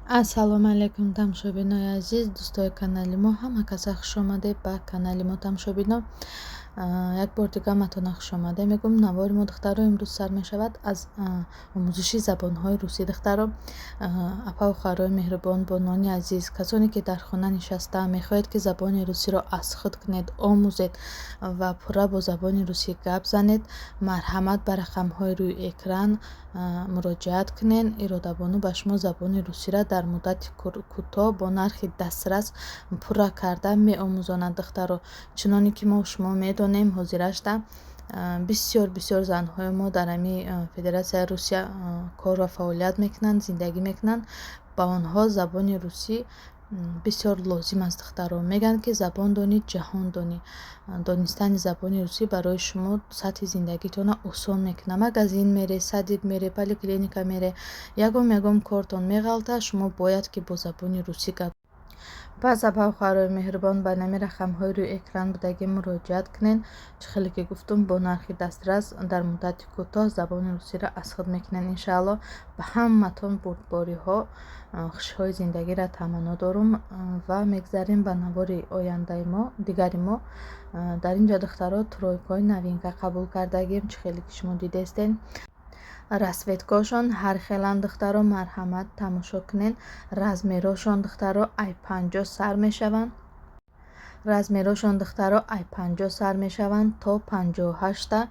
Ассалому алайкум, тамошобинои азиз, дӯстои канали мо, ҳама каса хушомадед ба канали мо. Тамошобино, як бор дига матона хушомадед мегӯм. Навори мо, духтаро, имрӯз сар мешавад аз омӯзиши забонҳои русӣ. Духтаро, апаву хоҳарои меҳрубон, бонони азиз, касоне ки дар хона нишаста мехоҳед, ки забони русиро аз худ кунед, омӯзед ва пурра бо забони русӣ гап занед, марҳамат, ба рақамҳои рӯи экран муроҷиат кунед. Иродабону ба шумо забони русиро дар муддати кӯтоҳ бо нархи дастрас пурра карда меомӯзонад. Духтаро, чуноне ки мо шумо медонем, ҳозирашда бисёр бисёр занҳои мо дар ҳамин Федератсияи Русия кор ва фаъолият мекунанд, зиндагӣ мекунанд. Ба онҳо забони русӣ бисёр лозим аст. Духтаро, мегӯянд, ки забон донӣ, ҷаҳон донӣ. Донистани забони русӣ барои шумо сатҳи зиндагитонро осон мекунад. Магазин мере, садик мере, поликлиника мере, ягон ягон кортон меғалта, шумо бояд ки бо забони русӣ гап. Пас, апаву хоҳарои меҳрубон, ба нами рақамҳои рӯи экран будагӣ муроҷиат кунед. Чӣ хеле ки гуфтум, бо нархи дастрас, дар муддати кӯтоҳ забони русиро аз худ мекунед, иншаалло. Ба ҳаматон бурдбориҳо, хушиҳои зиндагиро таманно дорум ва мегзарем ба навори ояндаи мо, дигари мо. Дар ин ҷо, духтаро, тройкаҳои новинка қабул кардагим. Чӣ хеле ки шумо дидестен, расцветкаошон ҳар хеланд. Духтаро, марҳамат, тамошо кунед. Размерошон, духтаро, ай 50 сар мешаванд. Размерошон, духтаро, ай 50 сар мешаванд то 58-та.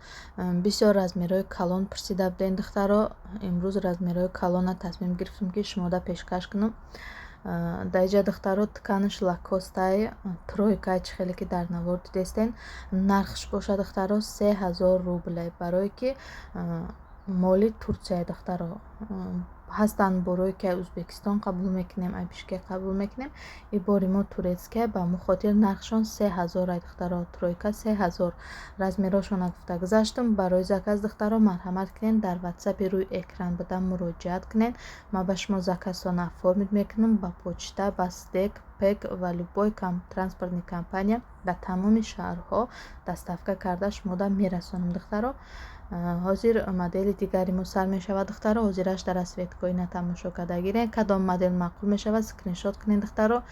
Бисёр размерҳои калон пурсида будем, духтаро. Имрӯз размерҳои калона тасмим гирифтем, ки шумода пешкаш кунам. Дар инҷа, духтаро, тканаш лакостай, тройка, чӣ хеле ки дар навор дидестен. Нархш бошад, духтаро, 3000 рубле, барое ки моли Турсияи. Духтаро, ҳастанд борое, ки ай Ӯзбекистон қабул мекунем, ай Бишкек қабул мекунем. И бори мо турецкия, ба ҳамон хотир нархшон 3000 ай. Духтаро, тройка 3000. Размерошона гуфта гузаштам. Барои заказ, духтаро, марҳамат кунед, дар ватсапи рӯи экран буда муроҷиат кунед. Ман ба шумо заказтона оформить мекунам. Ба почта, ба СДЭК, ПЭК ва любой транспортный компания ба тамоми шаҳрҳо доставка карда шумода мерасонам. Духтаро, ҳозир модели дигари мо сар мешавад. Духтаро, ҳозираш дар расцветкаҳои на тамошо карда гирен. Кадом модел маъқул мешавад, скриншот кунед. Духтаро,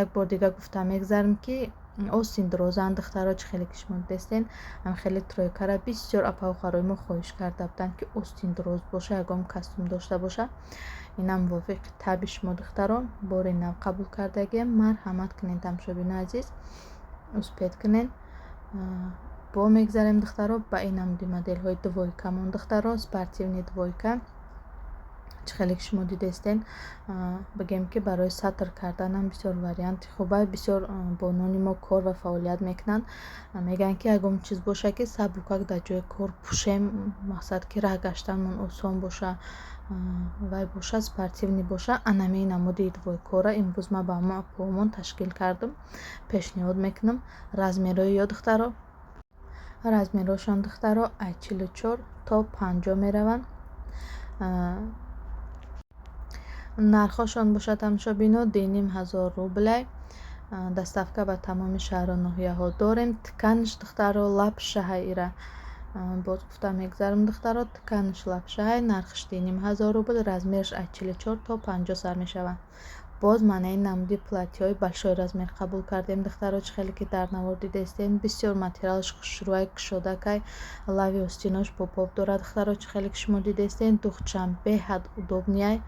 як бор дига гуфта мегзарам, ки остин дорозанд. Духтаро, чӣ хеле ки шумо дидестен, хеле тройкара бисёр апаву хоҳарои мо хоҳиш карда буданд, ки остин дороз боша, ягон костюм дошта боша. Инам мувофиқи таби шумо, духтаро, бори нав қабул кардагием. Марҳамат кунед, тамошобинои азиз, успеть кунед. Бо мегзарем, духтаро, ба ин намуди моделҳои двойкамон. Духтаро, спортивный двойка, чӣ хеле ки шумо дидестен, бигем, ки барои сатр карданам бисёр варианти хуба. Бисёр бонони мо кор ва фаъолият мекунанд, мегӯянд, ки ягон чиз боша, ки сабукак дар ҷои кор пӯшем, мақсад ки раҳ гаштанмон осон боша, вай боша, спортивный боша. Анами намуди двойкора имрӯз ман ба ҳама апоҳомон ташкил кардам, пешниҳод мекунам. Размерҳои ё, духтаро, размерҳошон, духтаро, ай 44 то 50 мераванд. Нархҳошон бошад, тамошобино, 2500 рублей. Доставка ба тамоми шаҳру ноҳияҳо дорем. Тканиш, духтаро, лапшаҳай. Ира боз гуфта мегзарам, духтаро, тканиш лапшаҳай, нархш 2500 рубл, размерш аз 44 то 50 сар мешаванд. Боз маънаи намуди платьяҳои большой размер қабул кардем. Духтаро, чӣ хеле ки дар навор дидестем, бисёр материалаш хушрӯай, кушодакай, лави остинош попоп дорад. Духтаро, чӣ хеле ки шумо дидестем, духчам беҳад удобныйай.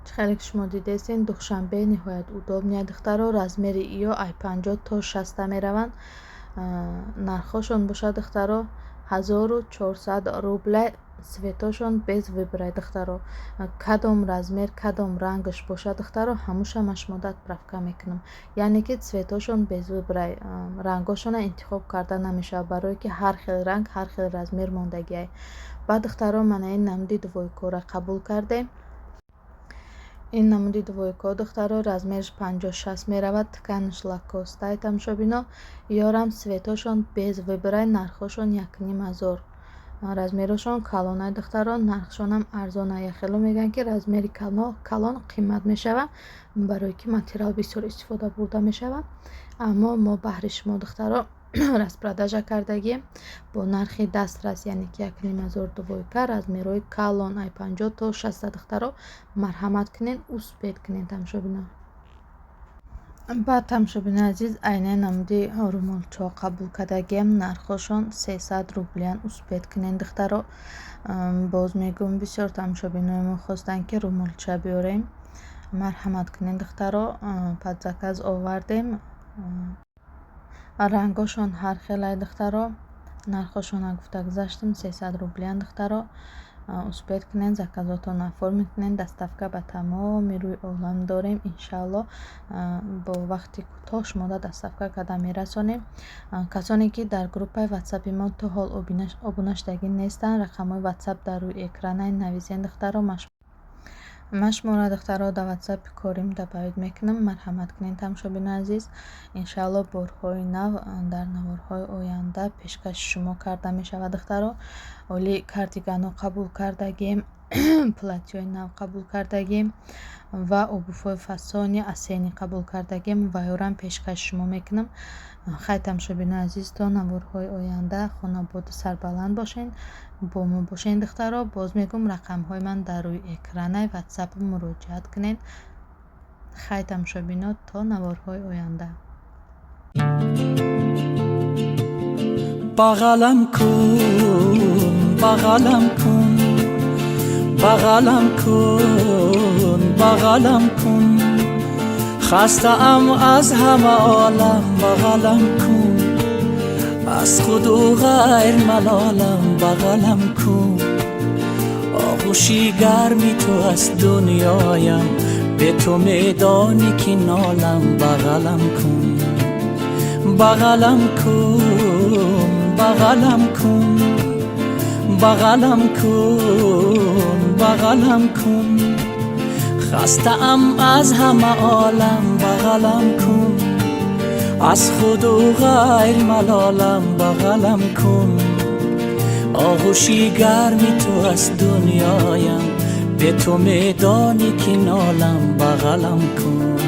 Чӣ хеле ки шумо дидестем, духшам бениҳоят удобныйай. Духтаро, размери иё ай 50 то 60 мераванд. Нархҳошон бошад, духтаро, 1400 рубля. Цветошон без выбора. Духтаро, кадом размер, кадом рангаш бошад, духтаро, ҳамуша ман шумода отправка мекунам. Яъне ки цветошон без выбора, рангҳошона интихоб карда намешавад, барое ки ҳар хел ранг, ҳар хел размер мондагиай. Баъд, духтаро, мана ин намуди двойкора қабул кардем. Ин намуди двойко, духтаро, размерш 50-60 меравад, тканиш лакостай. Тамошобино, ёрам цветошон без выбора, нархҳошон 1500. Размерҳошон калонай, духтаро, нархшонам арзонай. Яхело мегӯянд, ки размери калон қимат мешавад, барое ки материал бисёр истифода бурда мешавад, аммо мо баҳри шумо, духтаро. Распродажа кардагием бо нархи дастрас, яъне ки 1,5 ҳазор двойка, размерҳои калон, ай 50 то 60. Духтаро, марҳамат кунед, успеть кунед, тамошобино. Баъд, тамошобинои азиз, айнаи намуди румолчаҳо қабул кардагием, нархҳошон 300 рублян. Успеть кунед, духтаро. Боз мегӯм, бисёр тамошобинои мо хостанд, ки румолча биёрем. Марҳамат кунед, духтаро, под заказ овардем. Рангҳошон ҳар хелай, духтаро. Нархҳошонро гуфта гузаштем, 300 рублян. Духтаро, успеть кунед, заказотонро оформить кунед. Доставка ба тамоми рӯи олам дорем. Иншаалло, бо вақти кӯтоҳ шуморо доставка карда мерасонем. Касоне ки дар группаи ватсапи мо то ҳол обуна шудагӣ нестанд, рақамҳои ватсап дар рӯи экранай, нависен, духтаро. Ман шуморо, духтаро, дар ватсапи корим добавить мекунам. Марҳамат кунед, тамошобинои азиз. Иншаалло, борҳои нав дар наворҳои оянда пешкаши шумо карда мешавад. Духтаро, оли кардиганҳо қабул кардагем, платьёи нав қабул кардагем ва обувҳои фасони осенний қабул кардагем ва ёрам пешкаши шумо мекунам. Хай, тамошобинои азиз, то наворҳои оянда хонободу сарбаланд бошед, бо мо бошед. Духтаро, боз мегӯм, рақамҳои ман дар рӯи экранай, ватсап муроҷиат кунед. Хай, тамошобино, то наворҳои оянда. Бағалам кун, бағалам кун, бағалам кун, бағалам кун, хастаам аз ҳама олам, бағалам кун, аз худу ғайр малолам, бағалам кун, оғӯши гарми ту аст дунёям, бе ту медонӣ ки нолам, бағалам кун, бағалам кун, бағалам кун, бағалам кун, бағалам кун, хастаам аз ҳама олам, бағалам кун, аз худу ғайр малолам, бағалам кун, оғӯши гарми ту аст дунёям, бе ту медонӣ ки нолам, бағалам кун.